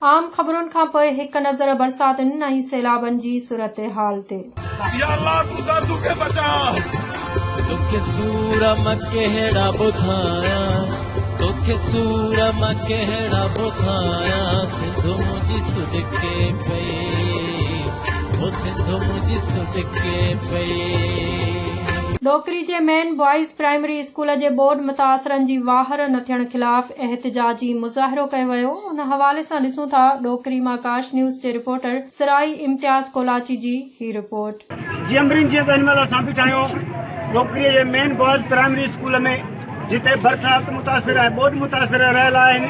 عام خبرن کان پوء هڪ نظر برساتن ۽ سيلابن جي صورتحال تي. يا الله تون دادو کي بچاء. توکي سور مان ڪهڙا ٻڌايان توکي سور مان ڪهڙا ٻڌايان سنڌ منهنجي سڏڪي پئي او سنڌ منهنجي سڏڪي پئي. ڏوڪري جي مين بوائز پرائمري اسڪول جي ٻوڏ متاثرن جي واهر نه ٿيڻ خلاف احتجاجي مظاهرو ڪيو ويو ان حوالي سان ڏسون ٿا ڏوڪري مان ڪاش نيوز جي رپورٽر سرائي امتياز ڪولاچي جي هي رپورٽ. جي امبرين جيئن ته هن مهل اسان بيٺا آهيون ڏوڪري جي مين بوائز پرائمري اسڪول ۾ جتي برسات متاثر ۽ ٻوڏ متاثر رهيل آهن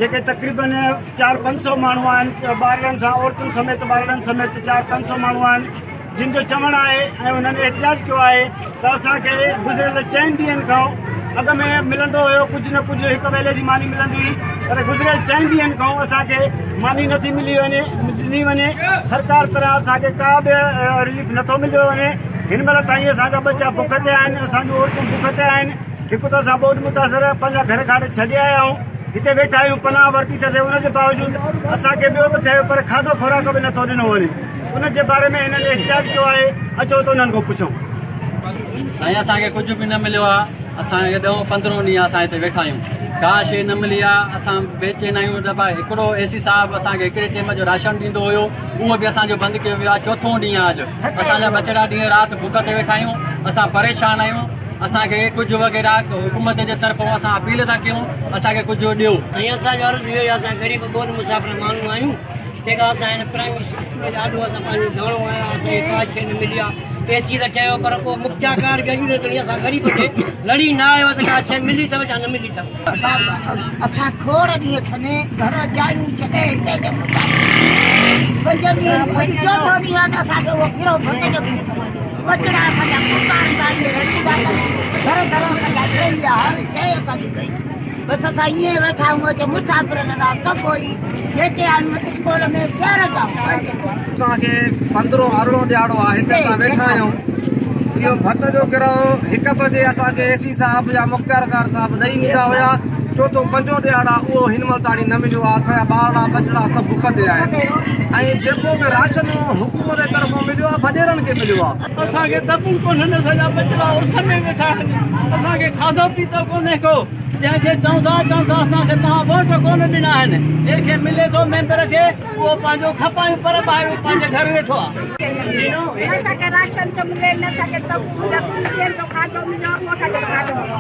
جيڪي تقريبن چار 500 ماڻهو آهن ٻارڙن سان عورتن سميت ٻارڙن سميت چار 500 ماڻهو آهن جن جو چوڻ آهي ۽ انهن احتجاج ڪيو آهي ته اسان کي گذريل چئن ڏينهن کان اڳ ۾ ملندو هيو ڪجهه نه ڪجهه هڪ ويلي جي ماني ملندي هئي پر گذريل چئن ڏينهن کان اسان کي ماني نٿي ملي وڃي ڏني وڃي سرڪار طرح اسان کي ڪا به رليف نٿو مليو وڃي هن مهل تائين اسان جا ٻچا بک تي آهن اسان جون عورتون بک تي آهن هڪ ته اسان ٻوڏ متاثر پنهنجا گهر گهاٽ ڇڏي آيا آهيون هتي ويٺا آهيون پناهه ورتي اٿسي ان جي باوجود اسان کي ٻيو ته ٺهيو پر کاڌو خوراڪ به نٿو ڏنو وڃي ان جي باري ۾ هنن احتجاج ڪيو آهي اچو ته انهن کان پڇون. سائين اسان کي ڪجهه به نه مليو آ اسان کي ڏهون پندرهون ڏينهن اسان هتي ويٺا آهيون ڪا شي نه ملي آ اسان بيچين آهيون ته ڀائي هڪڙو اي سي صاحب اسان کي هڪڙي ٽيم جو راشن ڏيندو هيو اهو به اسان جو بند ڪيو ويو آ چوٿون ڏينهن آ اڄ اسان جا ٻچڙا ڏينهن رات بک تي ويٺا آهيون اسان پريشان آهيون اسان کي ڪجهه وغيره حڪومت جي طرفون اسان اپيل ٿا ڪيون اسان کي ڪجهه ڏيو. سائين اسان جو عرض اهو ئي آ اسان غريب ٻوڏ مسافر ماڻهو آهيون جيڪا اسان هن پرائمري اسڪول جي آڏو اسان پنهنجو ڌرڻو هنيو آهي اسان کي ڪا شيء نه ملي آهي اي سي ته ٺهيو پر ڪو مختيارڪار به اڄ تائين اسان غريب کي لڙي نه آيو آهي ته ڪا شيء ملي اٿو يا نه ملي اٿو. اسان کوڙ ڏينهن ڇڏي گهر جايون ڇڏي هتي اچي پهتا پنج ڏينهن اڄ چوٿون ڏينهن آهي ته اسان کي اهو گرهه ڀت جو به نٿو ملي ٻچڙا اسان جا ڪتار تاڙي رڙيون پيا ڪن گهر گهر اسان جا ڊهي ويا هر شيء اسان جي ڊهي بس اسان ائين ويٺا آهيون اچي مسافرن لاء سڀ ئي جيڪي آهيون اسڪول ۾ شهر جا پنهنجي. اسان کي پندرهون ارڙهون ڏهاڙو آهي هتي اسان ويٺا آهيون اهو ڀت جو گرهه هڪ بجي اسان کي اي سي صاحب يا مختيارڪار صاحب ڏئي ويندا هيا چوٿون پنجون ڏهاڙو آهي اهو هن مهل تاڻي نه مليو آهي اسان جا ٻارڙا ٻچڙا سڀ بک تي آهن ۽ جيڪو به راشن حڪومت جي طرفان مليو آهي وڏيرن کي مليو آهي. اسان کي دٻون ڪونهن اسان جا ٻچڙا اس ۾ ويٺا آهن اسان کي کاڌو پيتو ڪونهي ڪو. جنهن کي چئون ٿا چئون ٿا اسان کي توهان ووٽ ڪونه ڏنا آهن جنهن کي ملي ٿو ميمبر کي اهو پنهنجو کپايون پر ٻاهريون پنهنجي گهر ويٺو آهي. نه اسان کي راشن ٿو ملي نه اسان کي تنبو لڪڙي ڏين ٿو کاڌو مليو اهو اسان کي کاڌو مليو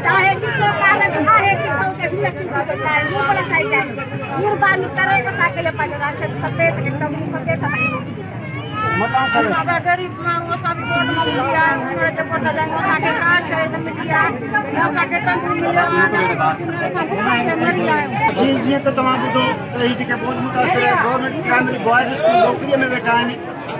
چاهي ڏسو ڪاغذ آهي ڪٿو ته هن چيز جو چاهي مون پر اسان جي مهرباني ڪري اسان کي پنهنجو راشن کپي اسان کي تنبو کپي اسان کي روٽي اسان به غريب ماڻهو اسان به ڳوٺ مان ملي آيا آهيون عمر جي ڳوٺ جا آهيون اسان کي ڪا شيء نه ملي آهي نه اسان کي تنبو مليو آهي نه ڪجهه نه اسان بک تي مري ويا آهيون. جي جيئن ته توهان ٻڌو ته هي جيڪي ٻوڏ متاثر گورنمينٽ پرائمري بوائز اسڪول ڏوڪريء ۾ ويٺا آهن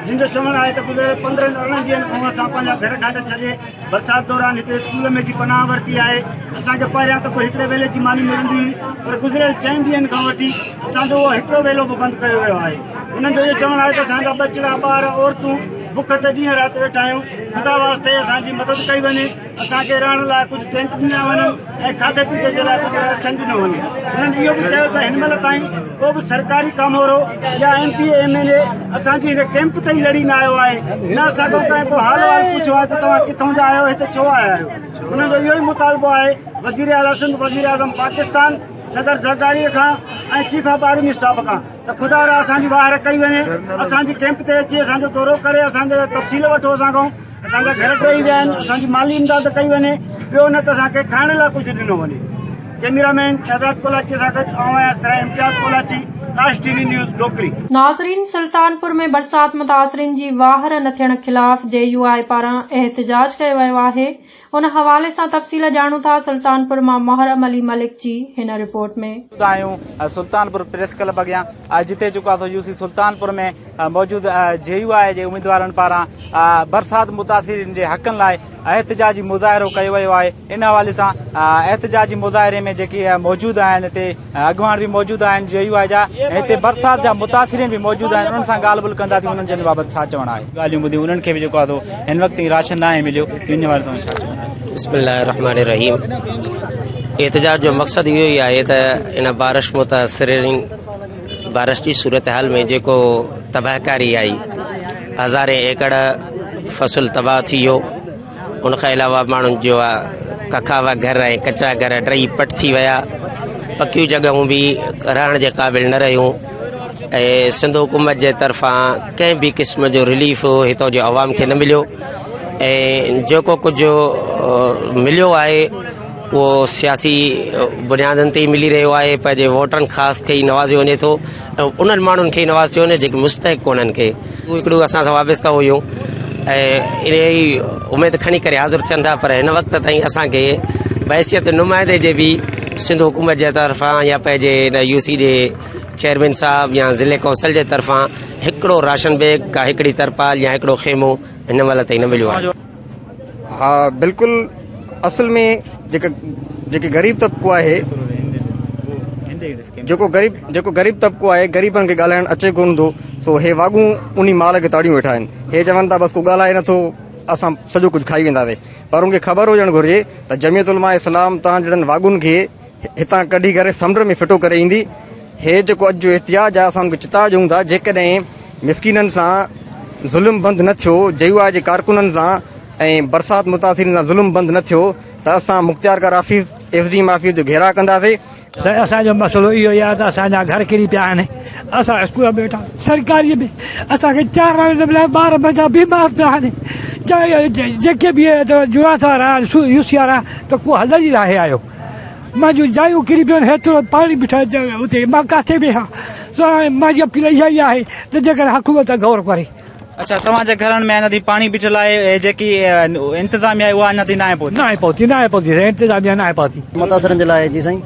جن جو چوڻ آهي ته گذريل 15 18 ڏينهن کان اسان پنهنجا گهر گهاٽ ڇڏي برسات دوران هتي اسڪول ۾ اچي پناهه ورتي آهي اسان کي پهريان ته ڪو هڪڙي ويلي جي ماني ملندي هئي پر گذريل چئن ڏينهن کان وٺي اسان جو اهو هڪڙو ويلو به بند ڪيو ويو آهي انهن جو اهو چوڻ آهي ته اسان جا ٻچڙا، ٻار، عورتون بک تي ڏينهن رات ويٺا آهيون، خدا واسطي اسان جي مدد ڪئي وڃي، اسان کي رهڻ لاء ڪجهه ٽينٽ ڏنا وڃن ۽ کاڌي پيتي جي لاء ڪجهه راشن ڏنو وڃي. انهن اهو به چيو ته هن مهل تائين ڪو به سرڪاري ڪامورو يا M P A, M N A اسان جي هن ڪئمپ تائين لڙي نه آيو آهي، نه اسان کان ڪنهن ڪو حال احوال پڇيو آهي ته توهان ڪٿان جا آهيو، هتي ڇو آيا آهيو؟ انهن جو اهو ئي مطالبو آهي وزيراعليٰ سنڌ، وزيراعظم پاڪستان، صدر زرداري کان ۽ چيف آف آرمي اسٽاف کان ته خدا را اسان جي واهر ڪئي وڃي اسان جي ڪيمپ تي اچي اسان جو دورو ڪري اسان جا تفصيل وٺو اسان کان اسان جا گهر ڊهي ويا آهن اسان جي مالي امداد ڪئي وڃي ٻيو نه ته اسان کي کائڻ لاء ڪجهه ڏنو وڃي ڪيميرا مين شهزاد ڪولاچي سان گڏ آئون آهيان Sarai Imtiaz Kolachi Kash T V news Dokri. ناظرين سلطانپور ۾ برسات متاثرين جي واهر نه ٿيڻ خلاف جي يو آء پاران احتجاج ڪيو ويو آهي ان حوالي سان تفصيل ڄاڻون ٿا سلطانپور مان محرم علي ملڪ جي هن رپورٽ ۾. موجود آهيون سلطانپور پريس ڪلب اڳيان جتي جيڪو آهي سو يو سي سلطانپور ۾ موجود جي يو آء جي اميدوارن پاران برسات متاثرين جي حقن لاء احتجاجي مظاهرو ڪيو ويو آهي ان حوالي سان احتجاجي مظاهري ۾ جيڪي موجود آهن هتي اڳواڻ به موجود آهن جي يو آء جا ۽ هتي برسات جا متاثرين به موجود آهن انهن سان ڳالهه ٻولهه ڪنداسين انهن جن بابت ڇا چوڻ آهي ڳالهيون ٻڌيون انهن کي به جيڪو آهي سو هن وقت تائين راشن ناهي مليو ان حوالي سان ڇا چوڻ آهي. بسم الله الرحمن الرحيم احتجاج جو مقصد اهو ئي آهي ته ان بارش متاثرين بارش جي صورتحال ۾ جيڪو تباهڪاري آئي هزارين ايڪڙ فصل تباهه ٿي ويو ان کان علاوه ماڻهن جو ڪکاوا گهر ۽ ڪچا گهر ڊهي پٽ ٿي ويا پڪيون جڳهون به رهڻ جي قابل نه رهيون ۽ سنڌ حڪومت جي طرفان ڪنهن به قسم جو رليف هتان جي عوام کي نه مليو ۽ جيڪو ڪجهه مليو آهي اهو سياسي بنيادن تي ئي ملي رهيو آهي پنهنجي ووٽرن خاص کي ئي نوازيو وڃي ٿو ۽ انهن ماڻهن کي ئي نوازيو وڃي جيڪي مستحق ڪونهن کي هڪڙيون اسان سان وابسته هيون ۽ ان ئي اميد کڻي ڪري حاضر ٿين ٿا پر هن وقت تائين اسان کي بحيثيت نمائندي جي به سنڌ حڪومت جي طرفان يا پنهنجي هن يو سي جي چيئرمين صاحب يا ضلعي ڪونسل جي طرفان هڪڙو راشن بيگ ڪا هڪڙي ترپال يا هڪڙو خيمو هن مهل تائين نه مليو آهي. ها بلڪل اصل ۾ جيڪا جيڪي غريب طبقو آهي جيڪو غريب جيڪو غريب طبقو آهي غريبن کي ڳالهائڻ اچي ڪونه ٿو سو هي واڳون انهي مال کي تاڙيون ويٺا آهن هي چون ٿا بس ڪو ڳالهائي نٿو اسان سڄو ڪجهه کائي وينداسين پر ان کي خبر هجڻ گهرجي ته جمعيت علماء اسلام تان جهڙن واڳون کي هتان ڪڍي ڪري سمنڊ ۾ ڦٽو ڪري ايندي. هي جيڪو اڄ جو احتجاج آهي اسان ان کي چتاء ڏيون ٿا جيڪڏهن مسڪينن سان ظلم بند نه ٿيو، جي يو آء جي ڪارڪنن سان ۽ برسات متاثرين سان ظلم بند نه ٿيو ته اسان مختيارڪار office, S D M office جو گهيراء ڪنداسين. سائين اسان جو مسئلو اهو ئي آهي ته اسان جا گهر ڪري پيا آهن اسان اسڪول ۾ ويٺا سرڪاري ۾ اسان کي چار نه مليا ٻار منهنجا بيمار پيا آهن جيڪي به جوڻاس وارا آهن يو سي وارا ته ڪو حل ئي ناهي آيو منهنجون جايون ڪري پيون آهن هيترو پاڻي بيٺو آهي اتي مان ڪاٿي ويهان سو هاڻي منهنجي اپيل اها ئي آهي ته جيڪڏهن حڪومت غور ڪري. اڇا توهان جي گهرن ۾ اڃا تائين پاڻي بيٺل آهي ۽ جيڪي انتظاميا آهي اها اڃا تائين ناهي پهتي. ناهي پهتي ناهي پهتي سائين انتظاميا ناهي پهتي. متاثرن جي لاء جي سائين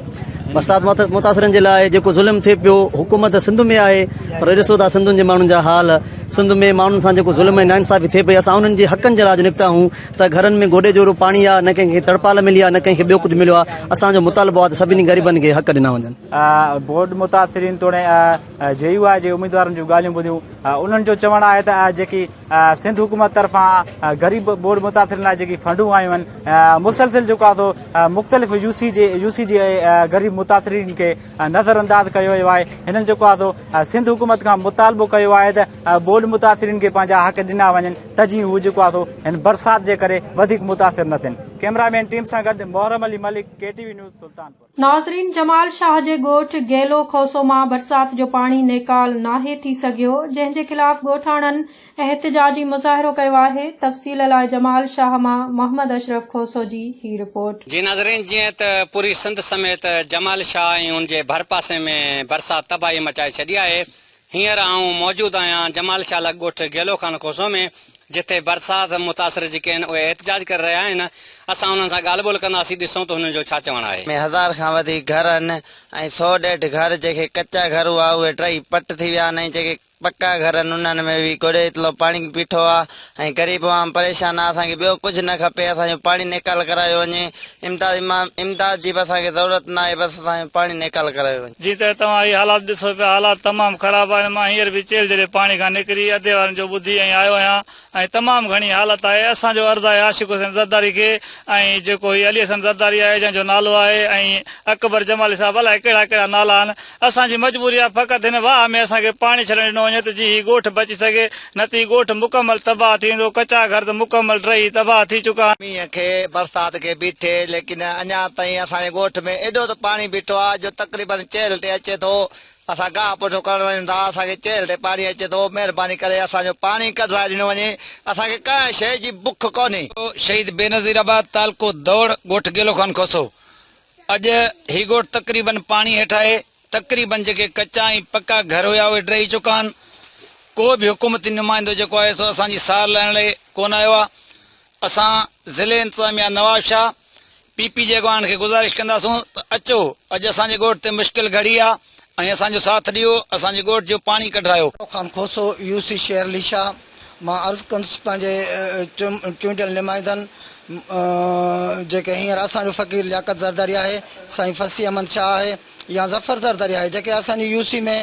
برسات متاثرن جي لاء جيڪو ظلم ٿئي پيو حڪومت سنڌ ۾ آهي پر ڏسو ٿا سنڌن جي ماڻهن جا حال سنڌ ۾ ماڻهن سان جيڪو ظلم ۽ ناانصافي ٿئي پئي اسان انهن جي حقن جي لاء اڄ نڪتا آهيون ته گهرن ۾ گوڏي جورو پاڻي آ نه ڪنهن کي تڙپال ملي آ نه ڪنهن کي ٻيو ڪجهه مليو آ اسان جو مطالبو آ ته سڀني غريبن کي حق ڏنا وڃن. بورڊ متاثرين توڙي جي يو آء جي اميدوارن جون ڳالهيون ٻڌيون انهن جو چوڻ آهي ته جيڪي سنڌ حڪومت طرفان غريب بورڊ متاثرين لاء جيڪي فنڊون آيون آهن مسلسل جيڪو آهي سو مختلف يو سي جي يو سي جي غريب متاثرين کي نظر انداز ڪيو ويو آهي هنن جيڪو آهي سو سنڌ حڪومت کان مطالبو ڪيو آهي ته بورڊ متاثرين کي پنهنجا حق ڏنا وڃن ته جيئن هو جيڪو آهي سو هن برسات جي ڪري وڌيڪ متاثر نه ٿين. ڪئميرا مين ٽيم سان گڏ Muharram Ali Malik, K T V news, Sultanpur. ناظرين جمال شاهه جي ڳوٺ گيلو کوسو مان برسات جو پاڻي نيڪال ناهي ٿي سگهيو جنهن جي خلاف ڳوٺاڻن احتجاجي مظاهرو ڪيو آهي تفصيل لاء جمال شاهه مان محمد اشرف کوسو جي هي رپورٽ. جي ناظرين جيئن ته پوري سنڌ سميت جمال شاهه ۽ ان جي ڀرپاسي ۾ برسات تباهي مچائي ڇڏي آهي هينئر آئون موجود آهيان جمال شاهه لڳ ڳوٺ گيلو خان کوسو ۾ جتي برسات متاثر جيڪي آهن اهي احتجاج ڪري رهيا آهن اسان انهن سان ڳالهه ٻولهه ڪنداسين ڏسون ته هنن جو ڇا چوڻ آهي. ۾ هزار کان وڌيڪ گهر آهن ۽ سو ڏيڍ گهر جيڪي ڪچا گهر هئا اهي ڊهي پٽ ٿي ويا آهن ۽ جيڪي پڪا گهر آهن انهن ۾ به گوڏي ايتلو پاڻي بيٺو آهي ۽ غريب عوام پريشان آهي اسان کي ٻيو ڪجهه نه کپي اسان جو پاڻي نيڪال ڪرايو وڃي امداد امداد جي به اسان کي ضرورت ناهي بس اسان جو پاڻي نيڪال ڪرايو وڃي. جيئن ته توهان هي حالات ڏسو پيا، حالات تمام خراب آهن، مان هينئر به چيلهه جيڏي پاڻي کان نڪري ادي وارن جو ٻڌي ۽ آيو آهيان ۽ تمام گهڻي حالت آهي، اسان جو عرض آهي عاشق حسين زرداري کي ۽ جيڪو هي علي حسن زرداري آهي جنهن جو نالو آهي ۽ اڪبر جمالي صاحب الائي ڪهڙا ڪهڙا نالا آهن، اسان جي مجبوري آهي فقط هن واهه ۾ اسان کي پاڻي ڇڏڻ ڏنو وڃي ته جيئن هي ڳوٺ بچي سگهي نه ته هي ڳوٺ مڪمل تباهه ٿي ويندو، ڪچا گهر ته مڪمل ڊهي تباهه ٿي چڪا آهن. مينهن کي برسات کي بيٺي ليڪن اڃا تائين اسان جي ڳوٺ ۾ ايڏو ته پاڻي بيٺو آ جو تقريبن چيلهه تي اچي ٿو اسان گاهه پوٺو ڪرڻ وڃون ٿا اسان کي چيلهه تي پاڻي اچي ٿو مهرباني ڪري اسان جو پاڻي ڪڍرائي ڏنو وڃي اسان کي ڪنهن شئي جي بک ڪونهي. شهيد بينظير آباد تعلقو دوڙ ڳوٺ گيلو خان کوسو اڄ هي ڳوٺ تقريبن پاڻي هيٺ آهي تقريبن جيڪي ڪچا ۽ پڪا گهر هيا اهي ڊهي چڪا آهن ڪو به حڪومتي نمائندو جيڪو آهي سو اسان جي سار لهڻ لاء ڪونه آيو آهي اسان ضلعي انتظاميا نوابشاهه پي پي جي اڳواڻن کي گذارش ڪنداسون ته اچو اڄ اسان جي ڳوٺ تي مشڪل گهڙي آهي ۽ اسان جو ساٿ ڏيو اسان جي ڳوٺ جو پاڻي ڪڍرايو. خان کوسو يو سي شير علي شاهه مان عرض ڪندس پنهنجي چونڊيل نمائندن جيڪي هينئر اسان جو فقير لياقت زرداري آهي سائين فصيح احمد شاهه آهي يا ظفر زرداري آهي جيڪي اسان جي يو سي ۾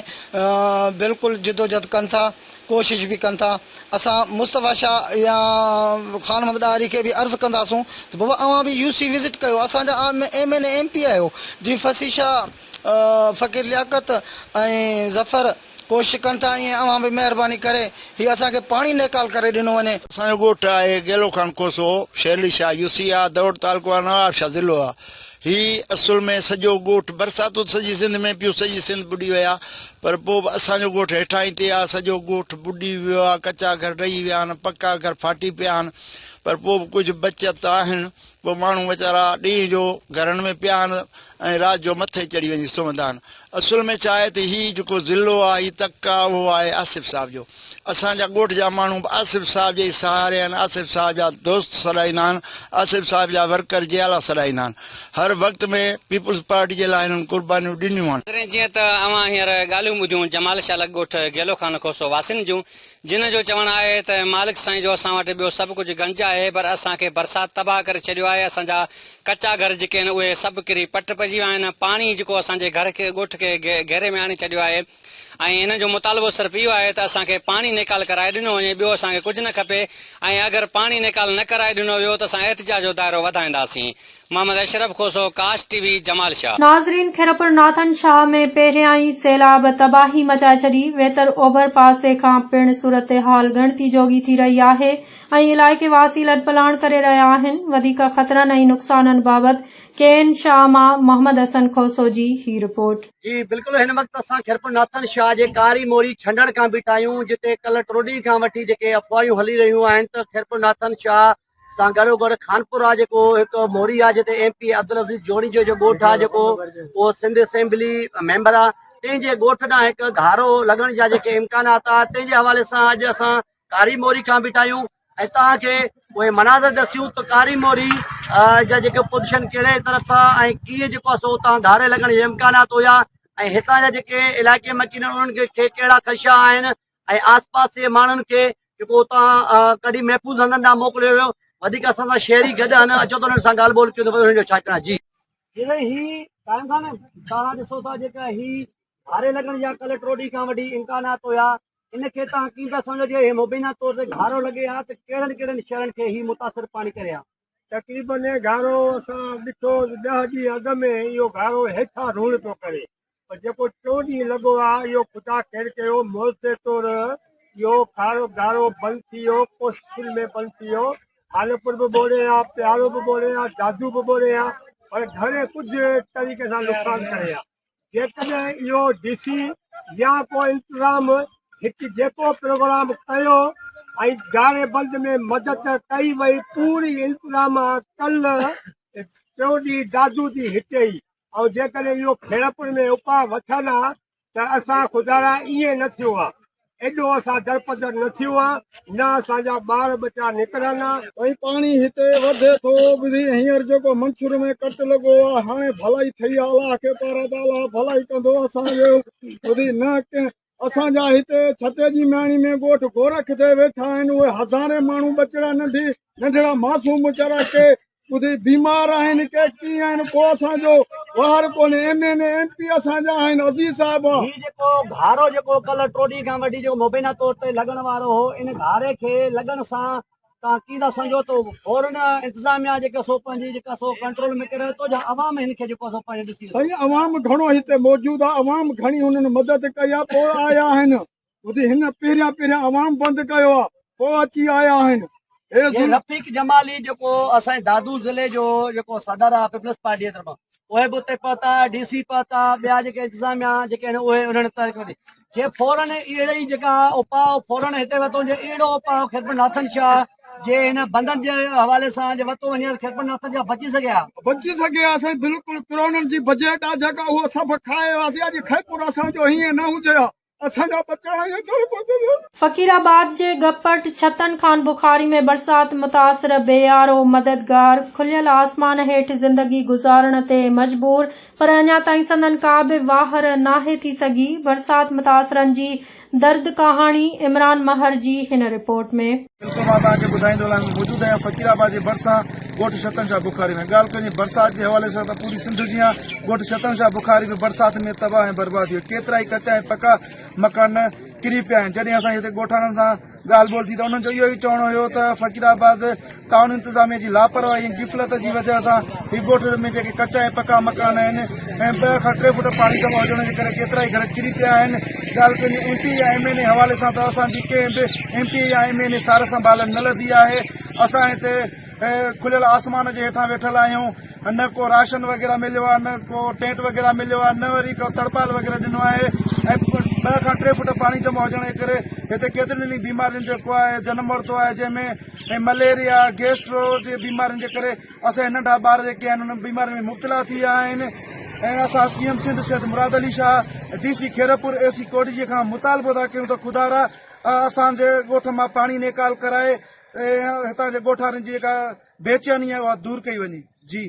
بلڪل جدوجھد ڪن ٿا ڪوشش به ڪن ٿا اسان مصطفيٰ شاهه يا خان محمد ڏاهري کي به عرض ڪنداسون ته بابا اوهان به يو سي وزٽ ڪيو اسان جا M N A M P آهيو جي فصيح شاهه. فقير لياقت ۽ ظفر ڪوشش ڪن ٿا ۽ اوهان به مهرباني ڪري هي اسان کي پاڻي نيڪال ڪري ڏنو وڃي. اسان جو ڳوٺ آهي گيلو خان کوسو، شيرلي شاهه يو سي آ، دوڙ تعلقو آ، نواب شاهه ضلعو آ. هي اصل ۾ سڄو ڳوٺ برساتون ته سڄي سنڌ ۾ پيون سڄي سنڌ ٻڏي وئي آ پر پوء به اسان جو ڳوٺ هيٺاهين تي آ سڄو ڳوٺ ٻڏي ويو آ ڪچا گهر ڊهي ويا آهن پڪا گهر ڦاٽي پيا آهن پر پوء به ڪجهه بچت آهن پوء ماڻهو ويچارا ڏينهن جو گهرن ۾ پيا آهن ۽ رات جو مٿي چڙهي وڃي سمهندا آهن. اصل ۾ ڇا آهي ته هي جيڪو ضلعو آهي هي تڪ آهي اهو آهي آصف صاحب جو. اسان جا ڳوٺ جا ماڻهو به آصف صاحب جي ئي سهاري آهن، آصف صاحب جا دوست سڏائيندا آهن، آصف صاحب جا ورڪر جيالا سڏائيندا آهن. هر وقت ۾ پيپلز پارٽي جي لاء هنن قربانيون ڏنيون آهن. جيئن ته اوهان هينئر ڳالهيون ٻڌيون جمال شاهه لڳ ڳوٺ گيلو خان کوسو واسين جون جن جو چوڻ آهي ته مالڪ سائين جو اسان وٽ ٻيو سڀ ڪجهه گنج آهي پر اسان کي برسات تباهه ڪري ڇڏيو آهي اسان جا ڪچا گهر جيڪي آهن اهي سڀ ڪري پٽ پئجي ويا آهن پاڻي جيڪو اسان جي گهر کي ڳوٺ کي گهيري ۾ آڻي ڇڏيو آهي ۽ انهن جو مطالبو صرف اهو آهي ته اسان کي پاڻي نيڪال ڪرائي ڏنو وڃي ٻيو اسان کي ڪجهه نه کپي ۽ اگر پاڻي نيڪال نه ڪرائي ڏنو ويو ته اسان احتجاج جو دائرو وڌائينداسين محمد اشرف کوسو، ڪاش ٽي وي، جمال شاهه. ناظرين خيرپور ناٿن شاهه ۾ پهريان ئي سيلاب تباهي مچائي ڇڏي، ويتر اوڀر پاسي کان پڻ صورتحال ڳڻتي جوڳي ٿي رهي آهي ۽ علائقي واسي لڏپلاڻ ڪري رهيا آهن، وڌيڪ خطرن ۽ نقصانن بابت ڪي اين شاهه مان محمد حسن کوسو جي هي رپورٽ. جي بلڪل هن وقت اسان خيرپور ناٿن شاهه جي ڪاري موري ڇنڊڻ کان بيٺا آهيون جتي ڪلهه ٽوڏي کان وٺي جيڪي افواهيون هلي رهيون آهن ته خيرپور ناٿن شاهه سان گڏوگڏ خانپور آ جيڪو هڪ موري آ جتي ايم پي عبدالعزيز جوڻيجو جو ڳوٺ آ جيڪو اهو سنڌ اسيمبلي ميمبر آ تنهن جي ڳوٺ ڏانهن هڪ گهارو لڳڻ جا جيڪي امڪانات آ تنهن جي حوالي سان اڄ اسان ڪاري موري کان بيٺا آهيون ۽ توهان کي اهي مناظر ڏسيون ته ڪاري موري جا جيڪي پوزيشن ڪهڙي طرف آ ۽ ڪيئن جيڪو آ سو اتان گهاري لڳڻ جا امڪانات هيا ۽ هتان جا جيڪي علائقي مڪين انهن کي ڪهڙا خدشا آهن ۽ آس پاس جي ماڻهن کي جيڪو اتان ڪڍي محفوظ هنڌن ڏانهن موڪليو ويو وڌيڪ اسان سان شهري گڏ آهن اچو ته انهن سان ڳالهه ٻولهه ڪيون ته انهن جو ڇا چوڻ آهي جي جي سائين هي قائم خان توهان ڏسو ٿا جيڪا هي گهاري لڳڻ جا ڪل ٽوڏي کان وٺي امڪانات هيا ان کي توهان ڪيئن پيا سمجهو جي هي مبينا طور تي گهارو لڳي ها ته ڪهڙن ڪهڙن شهرن کي هي متاثر پاڻي ڪري ها تقريبن گهارو اسان ڏٺو 10 ڏينهن اڳ ۾ اهو گهارو هيٺان روڙ پيو ڪري پر جيڪو ٽيون ڏينهن لڳو آ اهو خدا خير ڪيو معجزي طور اهو کارو گارو بند ٿي ويو ڪوششن ۾ بند ٿي ويو خانپور به ٻوڙي آ پيارو به ٻوڙي آ دادو به ٻوڙي آ پر گهڻي ڪجهه طريقي سان نقصان ڪري آ جيڪڏهن اهو ڊي سي يا ڪو انتظام هڪ جيڪو پروگرام ڪيو ۽ گاري بند ۾ مدد ڪئي وئي پوري انتظام ڪل ٽيون ڏينهن دادو جي هتي ئي ۽ جيڪڏهن اهو خيرپور ۾ اپاء وٺن ها ته اسان خدارا ائين نه ٿيون ها، ايڏو اسان درپدر نه ٿيون ها، نه اسان جا ٻار ٻچا نڪرن ها. ۽ پاڻي هتي وڌي ٿو ٻڌي هينئر جيڪو منڇر ۾ ڪٽ لڳو آ هاڻي ڀلائي ٿئي آ الله کي پارا ته الله ڀلائي ڪندو اسان جو ٻڌي نه ڪنهن اسان جا هتي ڇتي جي مياڻي ۾ ڳوٺ گورک تي ويٺا آهن اهي هزارين ماڻهو ٻچڙا ننڍي ننڍڙا معصوم ويچارا ڪي ٻڌي بيمار آهن ڪي ڪيئن آهن ڪو اسان جو واهر ڪونهي M N A M P اسان جا آهن عزيز صاحب هي جيڪو گهارو جيڪو ڪلهه ٽوڏي کان وٺي جيڪو مبينا طور تي لڳڻ وارو هو ان گهاري کي لڳڻ سان توهان ڪيئن ٿا سمجهو ته فورن انتظاميا جيڪا سو پنهنجي جيڪا سو ڪنٽرول ۾ ڪري ورتو يا عوام هن کي جيڪو سو پنهنجي ڏسي سائين عوام گهڻو هتي موجود آهي عوام گهڻي هنن مدد ڪئي آهي پوء آيا آهن ٻڌي هن پهريان پهريان عوام بند ڪيو آ پوء اچي آيا آهن هي هي رفيق جمالي جيڪو اسان جي دادو ضلعي جو جيڪو صدر آ پيپلز پارٽي جي طرفان اهي به اتي پهتا ڊي سي پهتا ٻيا جيڪي انتظاميا جيڪي آهن اهي انهن تحريڪ ورتي جي فورن اهڙي ئي جيڪا اپاء فورن هتي ورتو وڃي اهڙو اپاء خيرپور ناٿن شاهه جي هن بندن جي حوالي سان جي ورتو وڃي خيرپور ناٿن شاهه بچي سگهي ها. بچي سگهي ها سائين بلڪل ڪروڙن جي بجيٽ آ جيڪا اهو سڀ کائي وياسين اڄ خيرپور اسان جو هيئن نه هجي ها. اسان جا ٻچا ائين ٿوري پهچندا. فقير آباد جي گپٽ ڇتن خان بخاري ۾ برسات متاثر بي يارو مددگار کليل آسمان هيٺ زندگي گذارڻ تي مجبور پر اڃا تائين سندن ڪا به واهر ناهي ٿي سگهي برسات متاثرن جي درد ڪهاڻي عمران مهر جي هن رپورٽ ۾. بلڪل مان توهان کي ٻڌائيندو هلان موجود آهيان فقير آباد جي ڀرسان ڳوٺ شتن شاهه بخاري ۾ ڳالهه ڪجي برسات جي حوالي سان ته پوري سنڌ جيان ڳوٺ شتن شاهه بخاري به برسات ۾ تباهه ۽ برباد ٿي ويو ڪيترائي ڪچا ۽ پڪا مڪان ڪري پيا آهن جڏهن اسان هتي ڳوٺاڻن سان ڳالهه ٻولهه ٿي ته انهن جو اهو ئي چوڻ هيو ته فقير آباد ٽائون انتظاميه جي لاپرواهي ۽ غفلت جي وجهه سان هي ڳوٺ ۾ جيڪي ڪچا ۽ پڪا مڪان آهن ۽ ٻه کان ٽي فوٽ پاڻي جمع هجڻ جي ڪري ڪيترائي گهر ڪري پيا آهن. ڳالهه ڪجي ايم پي اي يا ايم اين اي حوالي سان ته اسان جي ڪنهن به ايم پي اي يا ايم اين اي سار سنڀال نه لڌي آهي. اسان هتي کليل آسمان جي هيٺان ويٺل آهيون نه ڪو راشن وغيره مليو آهي نه ڪو ٽينٽ وغيره مليو آهي نه وري ڪو تڙپال وغيره ڏنو آهي ۽ ٻه کان ٽي فوٽ پاڻي جمع هجڻ جي ڪري هتي ڪيترين ئي بيمارين جيڪو آهي جنم ورتو آهي جنهن ۾ مليريا گيسٽرو جي بيمارين جي ڪري اسان جا ننڍا ٻار جيڪي آهن انهن بيمارين ۾ مبتلا ٿي ويا آهن ۽ اسان C M Sindh Syed Murad Ali Shah D C Khairpur A C Kotdiji کان مطالبو ٿا ڪيون ته خدارا اسان جي ڳوٺ مان پاڻي نيڪال ڪرائي ۽ هتان جي ڳوٺارن جي جيڪا بيچيني آهي اها دور ڪئي وڃي جي.